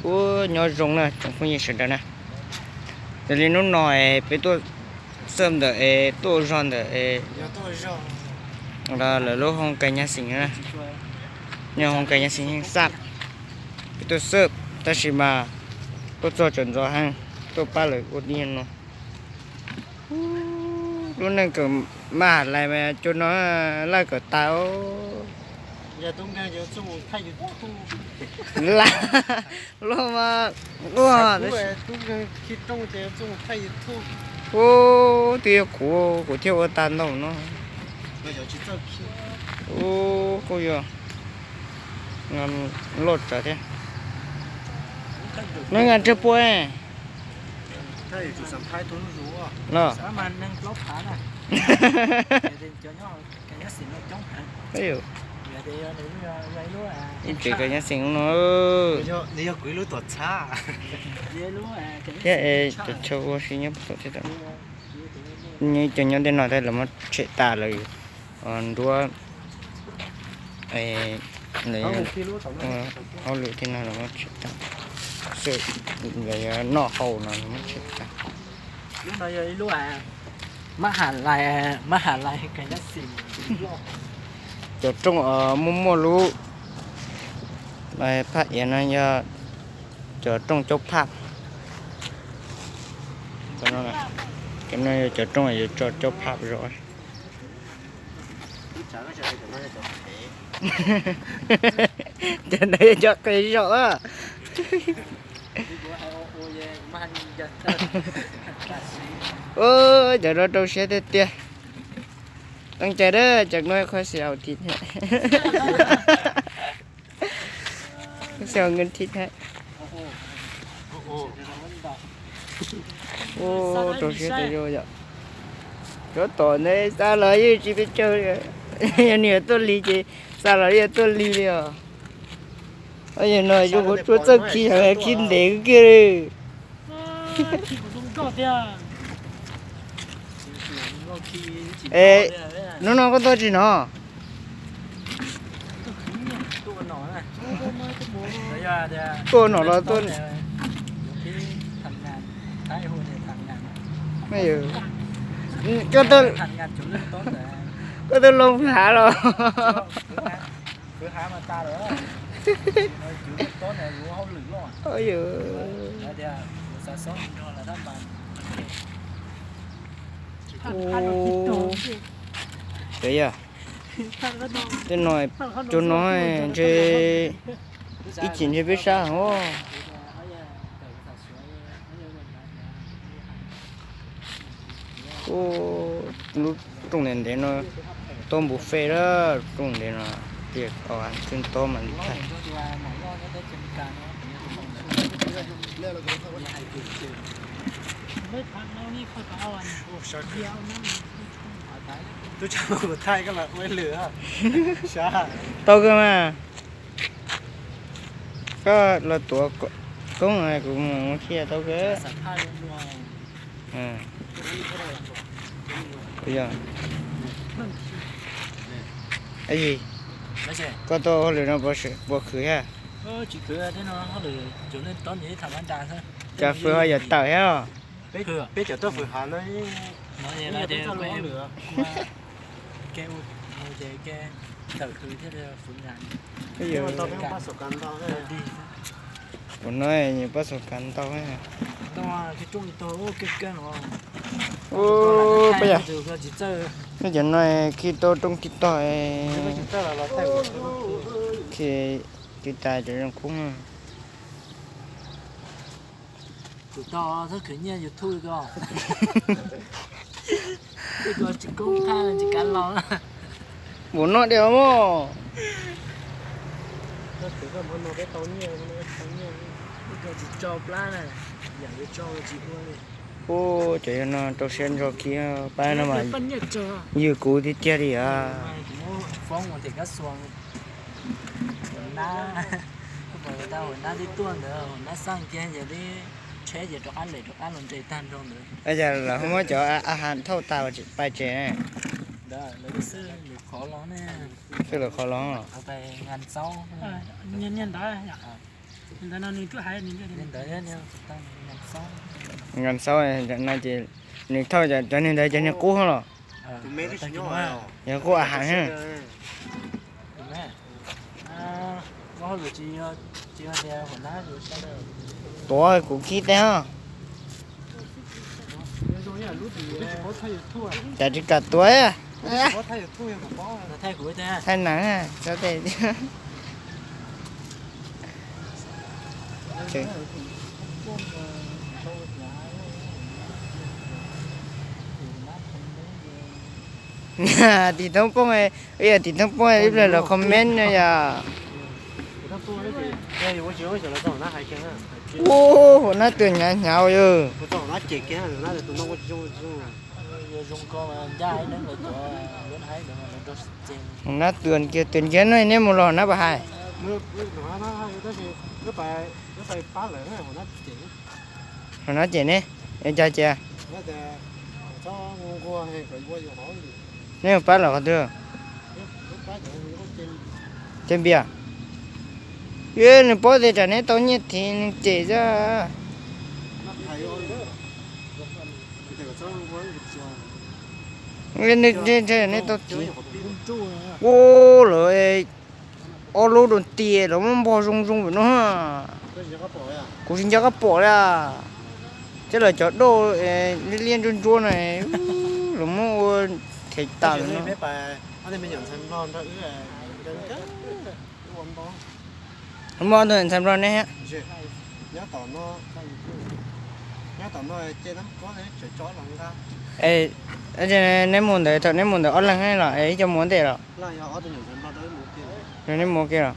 Ub, nyob zoo na tsoom phooj ywg sawv daws na. Raws li hnub no es peb tuaj xwb ntawm es tuaj zog ntawm es lawv lub hoo kais nyab xeem na, nyob hoo kais nyab xeem heej xaj. Peb tuaj xwb tab sis mas tuaj txog tseem ntxov heev, tuaj pab lawv ua tib no. Lub neej kawm maj has lais mas cua no laj kawm tas. Loj mas ua, ub, twb yog kuv, kuv thiaj ua tag ntau no. Ub, kuj yog loj tsawv thiab. Nws nqa ntsej pua no. Ib tsev kais nyab xeem no, thiab es cov chaw ua si nyob puag tom thiab. Cov nyob tej no thiab lawv muab tshem tas lawm. Nruab hauj lwm tej no lawv muab tshem tas, xwb, noj haus no lawv muab tshem tas. Lub no yog ib lub mab has lais, mab has lais kais nyab xeem. Cov rooj muaj muaj lub phaj iav no yog cov rooj caub phaj. Cov no yog cov rooj yuav tso caub phaj zog. Cov ntawd yog cov qe zog a. Ub, cov no rau siab tiag tiag. Teeb cai dab cov no qhov xyaum thiab. Xyaum nkees thiab. Ub, rau siab tiag yom. Cov tom ntawd xa los yeej tsis peb caug li. Yog nws yuav tuaj lig ces xa los yeej tuaj lig li os. Yog no yog kuv tsuas txawj khi, khi ntev kiag li. Es hnub no koj tuaj tsis no? Tuaj no los tuaj? Koj tuaj, koj tuaj loo hav los? Ub, cov yog tej no, cov no ntshe ib chim ntshe peb sab heev os. Ub, lub rooj ntev ntev no, tau npus fej lawm, rooj ntev no, tias tau txij nto mas li thaij. Tau kawg mas. Koj los tuav koob kuv mus ua si tau kawg. Koj tau hauj lwm no puas khwv thiab? Cas fwm ho yuav tawm thiab os? Kuv no nws pab xav kav ntau. Ub, pab yog, nej cov no khi tau rooj khi tog, khi tsis tas cov zoo koob. Mus noj diam mog. Ub, cov yog no rau siab ntso khi pab no mas ywg kuv tiag tiag li os. Yog lawv ho muab cov a has thauj tas pais tsev ne. Xwb lawv qhov los. Nkag Xauv no ces nws thauj cov niag ntawd cov niag qub los, yog qub a has. Tuav kuv khib teb os. Cas tsis kam tuav. Thaij nas tso tej. Tim Thoob Poob, yog Tim Thoob Poob ib pliag los comment no yog. Ub, hauv nab tw hnyav hnyav yog. Hauv nab tw kiag, tw kiag no neb mus los nab pas hais. Hauv nab cem ne, cas ces neb mus pab lawm qhov twg? Tej npias, nws paub tias tsam neb tau nyiaj thiv nws cem xwb. Neb tau thiv. Ua lawv ob lub dua tias lawv muab npog zoo zoo pem no. Kuv tsis nco qab pom li. Thiab lawv cov daj liab liab ntsuab ntsuab no, lawv muab ua them tas lawm no. Muaj ob tug ntxhais Nplog ne. Neb mus ntawd, thaum neb mus ntawd ob leeg los ib co mus ntej los? Neb mus kiag los?